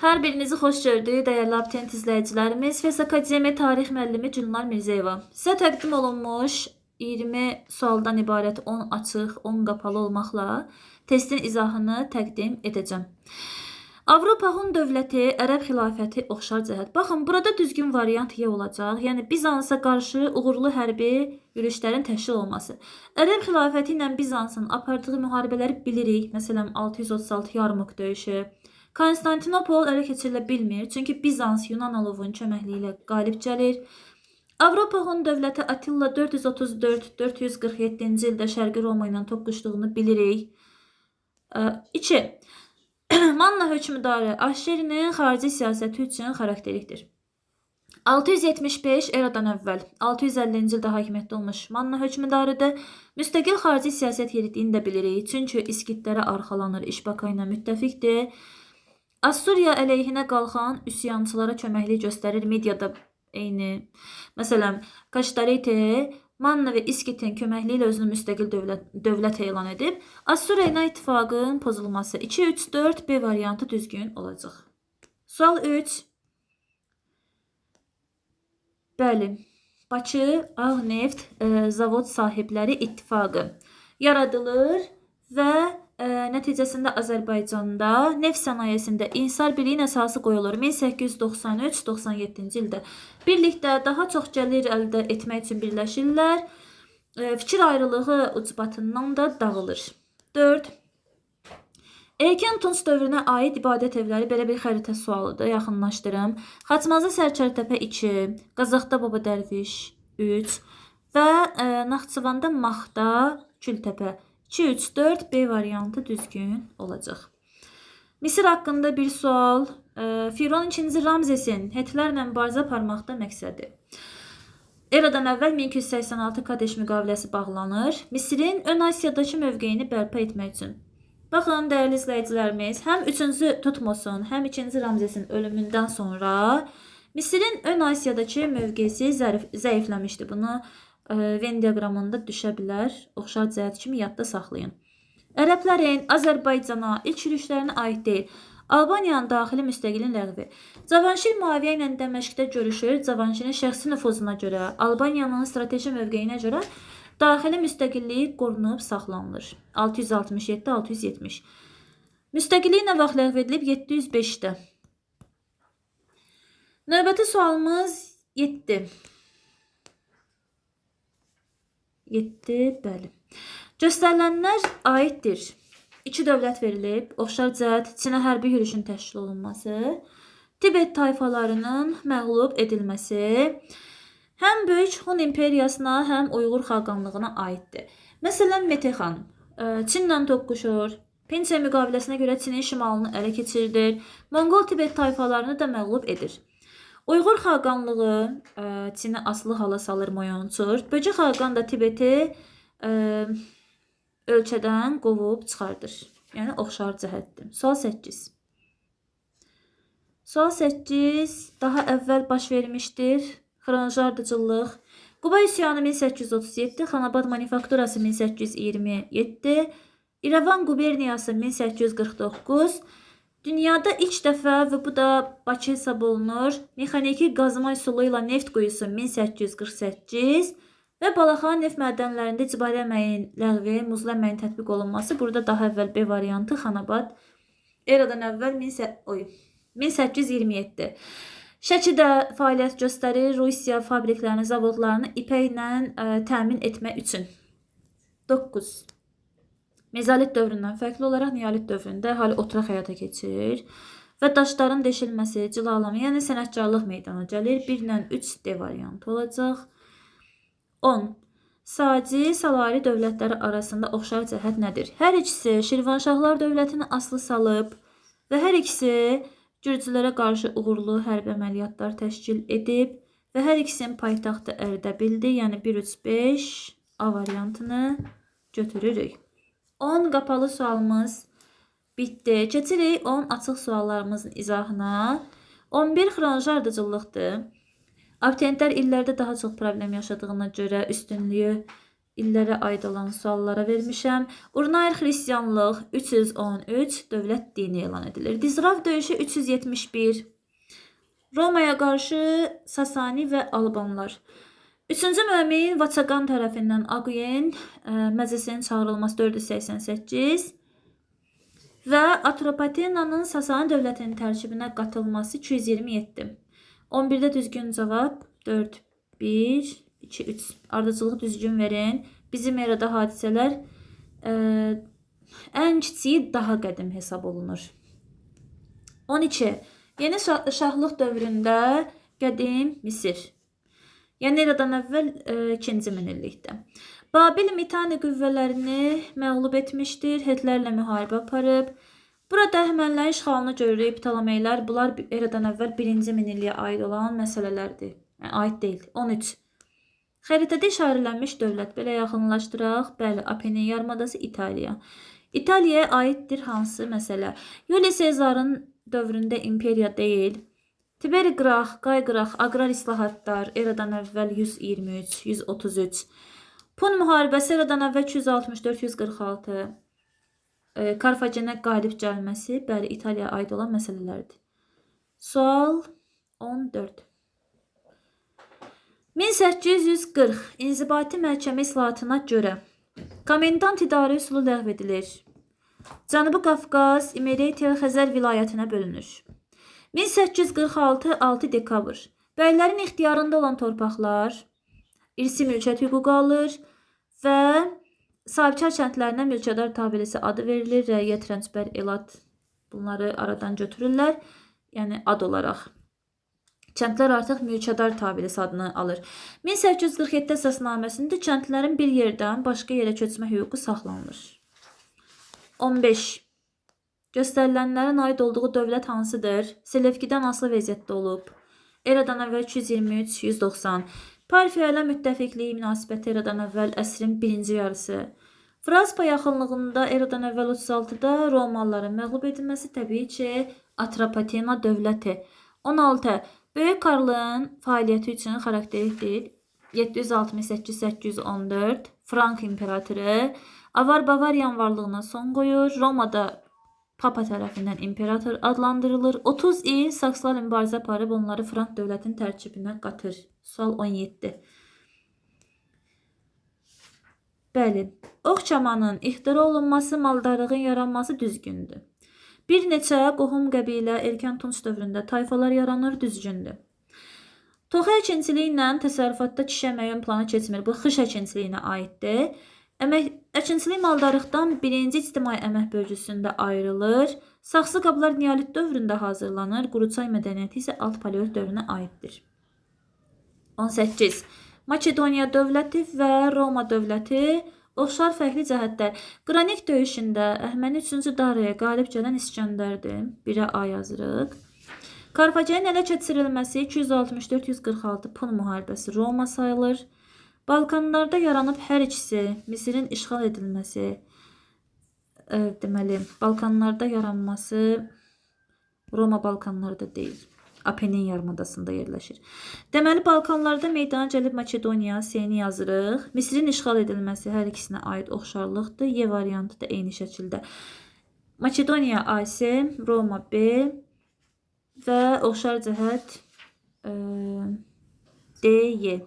Hər birinizi xoş gördük, dəyərli abituriyent izləyicilərimiz. FES Akademiya Tarix müəllimi Gülnar Mirzəyeva. Sizə təqdim olunmuş 20 sualdan ibarət 10 açıq, 10 qapalı olmaqla testin izahını təqdim edəcəm. Avropa Hun dövləti, Ərəb xilafəti oxşar cəhət. Baxın, burada düzgün variant Y olacaq. Yəni Bizansa qarşı uğurlu hərbi yürüşlərin təşkil olması. Ərəb xilafəti ilə Bizansın apardığı müharibələri bilirik. Məsələn, 636 Yarmuk döyüşü. Konstantinopol ələ keçirilə bilmir. Çünki Bizans Yunan alovunun köməkliyi ilə qalib gəlir. Avropa Hun dövləti Attila 434-447-ci ildə Şərqi Roma ilə toqquşduğunu bilirik. 2. Manna hökmdarı Aşşerinin xarici siyasəti üçün xarakterikdir. 675 eradan əvvəl 650-ci ildə hakimiyyətdə olmuş Manna hökmdarıdır. Müstəqil xarici siyasət yeritdiyini də bilirik. Çünki İskitlərə arxalanır, İşbaka ilə müttəfiqdir. Assuriya əleyhinə qalxan üsyançılara köməklik göstərir. Mediada eyni. Məsələn, Kaştarite Manna və İskitin köməkliyi ilə özünü müstəqil dövlət elan edib. Assuriya ilə ittifaqın pozulması. 2, 3, 4 B variantı düzgün olacaq. Sual 3. Bəli. Bakı Ağ Neft Zavod Sahibləri İttifaqı yaradılır və nəticəsində Azərbaycanda neft sənayesində İnsar Birliyin əsası qoyulur 1893-97-ci ildə. Birlikdə daha çox gəlir əldə etmək üçün birləşirlər. Fikir ayrılığı ucbatından da dağılır. 4. Erkən Tunc dövrünə aid ibadət evləri belə bir xəritə sualıdır. Yaxınlaşdırım. Xaçmazı Sərkərtəpə 2, Qazaxda Baba Dərviş 3 və Naxçıvanda Maxda Kültəpə 2, 3, 4 B variantı düzgün olacaq. Misir haqqında bir sual. Firon 2-ci Ramzesin Hetlərlə mübarizə aparmaqda məqsədi. Eradan əvvəl 1286 Kadeş müqaviləsi bağlanır. Misirin Ön Asiyadakı mövqeyini bərpa etmək üçün. Baxın, dəyərli izləyicilərimiz, həm 3-cü Tutmosun, həm 2-ci Ramzesin ölümündən sonra Misirin Ön Asiyadakı mövqesi zəifləmişdi. Bunu Venn diaqramında düşə bilər. Oxşar cəhət kimi yadda saxlayın. Ərəblərin Azərbaycana ilk yürüşlərinə aid deyil. Albaniyanın daxili müstəqilliyin ləğvi. Cavanşir Müaviyə ilə Dəməşqdə görüşür. Cavanşirin şəxsi nüfuzuna görə, Albaniyanın strateji mövqeyinə görə daxili müstəqilliyi qorunub saxlanılır. 667-670. Müstəqillik nə vaxt ləğv edilib? 705-də. Növbəti sualımız 7. 7, bəli. Göstərilənlər aiddir. İki dövlət verilib. Oxşar cəhət Çinə hərbi yürüşün təşkil olunması, Tibet tayfalarının məğlub edilməsi həm Böyük Hun imperiyasına, həm Uyğur xaqanlığına aiddir. Məsələn, Metexan Çinlə toqquşur. Pençe müqaviləsinə görə Çinin şimalını ələ keçirdir. Monqol Tibet tayfalarını da məğlub edir. Uyğur xaqanlığı Çini asılı hala salır, Moyonçur. Böcə xaqan da Tibeti ölkədən qovub çıxardır. Yəni, oxşar cəhətdir. Sual 8. Sual 8 daha əvvəl baş vermişdir. Xranji ardıcıllıq. Quba üsyanı 1837, Xanabad manifakturası 1827, İrəvan quberniyası 1849. Dünyada ilk dəfə və bu da Bakı hesab olunur, mexaniki qazma üsulu ilə neft quyusu 1848 və Balaxanı neft mədənlərində icbari əməyin ləğvi, muzlu əməyin tətbiq olunması. Burada daha əvvəl B variantı Xanabad eradan əvvəl 1827. Şəkidə fəaliyyət göstərir Rusiya fabriklərini, zavodlarını ipəklə təmin etmək üçün. 9. Mezolit dövründən fərqli olaraq Neolit dövründə əhali oturaq həyata keçirir və daşların deşilməsi, cilalama, yəni sənətkarlıq meydana gəlir. 1 ilə 3 D variantı olacaq. 10. Saci, Salari dövlətləri arasında oxşar cəhət nədir? Hər ikisi Şirvanşahlar dövlətini asılı salıb və hər ikisi Gürcülərə qarşı uğurlu hərbi əməliyyatlar təşkil edib və hər ikisinin paytaxtı Ərdəbildir. Yəni 1, 3, 5 A variantını götürürük. 10 qapalı sualımız bitdi. Keçirik 10 açıq suallarımızın izahına. 11 xranji ardıcıllıqdır. Abituriyentlər illərdə daha çox problem yaşadığına görə üstünlüyü illərə aid olan suallara vermişəm. Urnayer xristianlıq 313 dövlət dini elan edilir. Dizrav döyüşü 371. Romaya qarşı Sasani və Albanlar. 3-cü Mömin Vaçaqan tərəfindən Aquyen məclisinin çağırılması 488 və Atropatenanın Sasani dövlətinin tərkibinə qatılması 227. 11-də düzgün cavab 4, 1, 2, 3. Ardıcılığı düzgün verin. Bizim erada hadisələr ən kiçiyi daha qədim hesab olunur. 12. Yeni şahlıq dövründə qədim Misir. Yəni eradan əvvəl 2-ci minillikdə. Babil Mitani qüvvələrini məğlub etmişdir. Hetlərlə müharibə aparıb. Burada Əhəmənilərin işğalını görürük. Ptolemeylər, bunlar eradan əvvəl 1-ci minilliyə aid olan məsələlərdir. Yəni, aid deyil. 13. Xəritədə işarələnmiş dövlət. Belə yaxınlaşdıraq. Bəli, Apenin yarımadası İtaliya. İtaliyaya aiddir hansı məsələ? Yuli Sezarın dövründə imperiya deyil. Tiberi Qrax, Qay Qrax, aqrar islahatlar eradan əvvəl 123, 133. Pun müharibəsi eradan əvvəl 264, 146. Karfagenə qalib gəlməsi, bəli, İtaliyaya aid olan məsələlərdir. Sual 14. 1840 inzibati məhkəmə islahatına görə komendant idarə üsulu ləğv edilir. Cənubi Qafqaz, İmeretiya, Xəzər vilayətinə bölünür. 1846 6 dekabr. Bəylərin ixtiyarında olan torpaqlar irsi mülkiyyət hüququ alır və sahibkar kəndlərinə mülkədar tabelisi adı verilir. Rəiyyət, rəncbər, elat bunları aradan götürürlər. Yəni ad olaraq. Kəndlər artıq mülkədar tabelisi adını alır. 1847 əsasnaməsində kəndlərin bir yerdən başqa yerə köçmə hüququ saxlanılır. 15. Göstərilənlərin aid olduğu dövlət hansıdır? Selevkidən asılı vəziyyətdə olub. Eradan əvvəl 223, 190. Parfiya ilə müttəfiqliyi münasibəti eradan əvvəl əsrin birinci yarısı. Fraspa yaxınlığında eradan əvvəl 36-da Romalıların məğlub edilməsi təbii ki, Atropatena dövləti. 16. Böyük Karlın fəaliyyəti üçün xarakterikdir. 768-814 Frank imperatoru Avar Bavariyan varlığına son qoyur. Romada Papa tərəfindən imperator adlandırılır. 30 il Sakslarla mübarizə aparıb onları Frank dövlətinin tərkibinə qatır. Sual 17. Bəli, ox kamanın ixtira olunması, maldarlığın yaranması düzgündür. Bir neçə qohum qəbilə erkən Tunc dövründə tayfalar yaranır, düzgündür. Toxu əkinçiliyi ilə təsərrüfatda kişi əməyi ön plana keçmir. Bu, xış əkinçiliyinə aiddir. Əkinçilik maldarlıqdan birinci ictimai əmək bölgüsündə ayrılır. Saxsı qablar neolit dövründə hazırlanır. Quruçay mədəniyyəti isə alt paleolit dövrünə aiddir. 18. Makedoniya dövləti və Roma dövləti oxşar fərqli cəhətlər. Qranik döyüşündə Əhəməni 3-cü Daraya qalib gələn İskəndərdir. 1-ə A yazırıq. Karfagenin ələ keçirilməsi 264-146 Pun müharibəsi Roma sayılır. Balkanlarda yaranıb hər ikisi Misirin işğal edilməsi, deməli, Balkanlarda yaranması Roma Balkanlarda deyil, Apenin yarımadasında yerləşir. Deməli, Balkanlarda meydana gəlib Makedoniya, S-ni yazırıq. Misirin işğal edilməsi hər ikisinə aid oxşarlıqdır. Y variantı da eyni şəkildə. Makedoniya AC, Roma B və oxşar cəhət DY.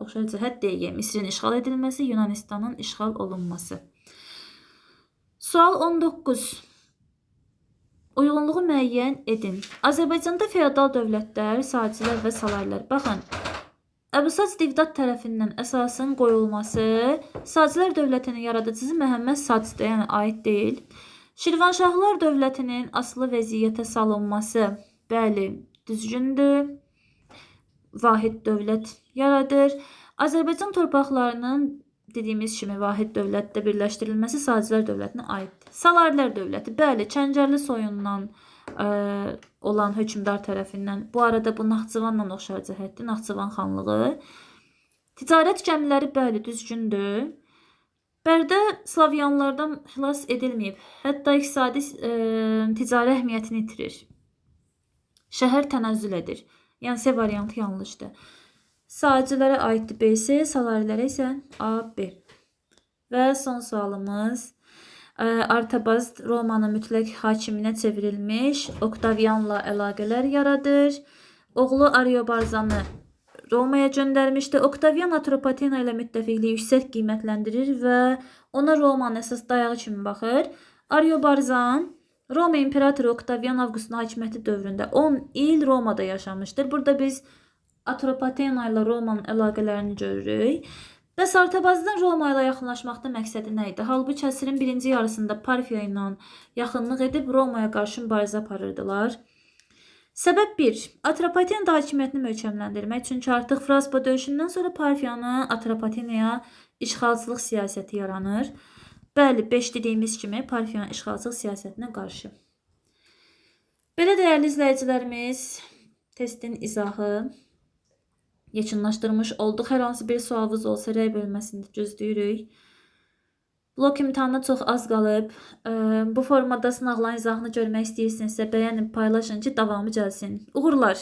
Oxşar cəhət DY. Misirin işğal edilməsi, Yunanistanın işğal olunması. Sual 19. Uyğunluğu müəyyən edin. Azərbaycanda feodal dövlətlər, sacilər və salarlər. Baxın, Əbu Sac Divdad tərəfindən əsasın qoyulması Sacilər dövlətinin yaradıcısı Məhəmməd Sacdır, yəni aid deyil. Şirvanşahlar dövlətinin asılı vəziyyətə salınması, bəli, düzgündür. Vahid dövlət yaradır. Azərbaycan torpaqlarının dediyimiz kimi vahid dövlətdə birləşdirilməsi Sacilər dövlətinə aiddir. Salarilər dövləti, bəli, Çəncərli soyundan olan hökmdar tərəfindən. Bu arada bu Naxçıvanla oxşar cəhətdir. Naxçıvan xanlığı. Ticarət gəmiləri, bəli, düzgündür. Bərdə Slavyanlardan xilas edilməyib. Hətta iqtisadi ticari əhəmiyyətini itirir. Şəhər tənəzzül edir. Yəni C variantı yanlışdır. Sacilərə aiddir BC, Salarilərə isə AB. Və son sualımız. Artabazd Romanın mütləq hakiminə çevrilmiş, Oktavianla əlaqələr yaradır. Oğlu Ariobarzanı Romaya göndərmişdi. Oktavian Atropatena ilə müttəfiqliyi yüksək qiymətləndirir və ona Romanın əsas dayağı kimi baxır. Ariobarzan Roma imperatoru Oktavian Avqustun hakimiyyəti dövründə 10 il Romada yaşamışdır. Burada biz Atropatena ilə Romanın əlaqələrini görürük. Bəs Artabazdın Roma ilə yaxınlaşmaqda məqsədi nə idi? Halbuki əsrin birinci yarısında Parfiya ilə yaxınlıq edib Romaya qarşı mübarizə aparırdılar. Səbəb 1. Atropatena hakimiyyətini möhkəmləndirmək. Çünki artıq Fraspa döyüşündən sonra Parfiyanın Atropatenaya işğalçılıq siyasəti yaranır. Bəli, 5 dediyimiz kimi Parfiyanın işğalçılıq siyasətinə qarşı. Belə dəyərli izləyicilərimiz, testin izahı yekunlaşdırmış olduq. Hər hansı bir sualınız olsa rəy bölməsində gözləyirik. Blok imtahanına çox az qalıb. Bu formada sınaqların izahını görmək istəyirsinizsə bəyənin, paylaşın ki, davamı gəlsin. Uğurlar!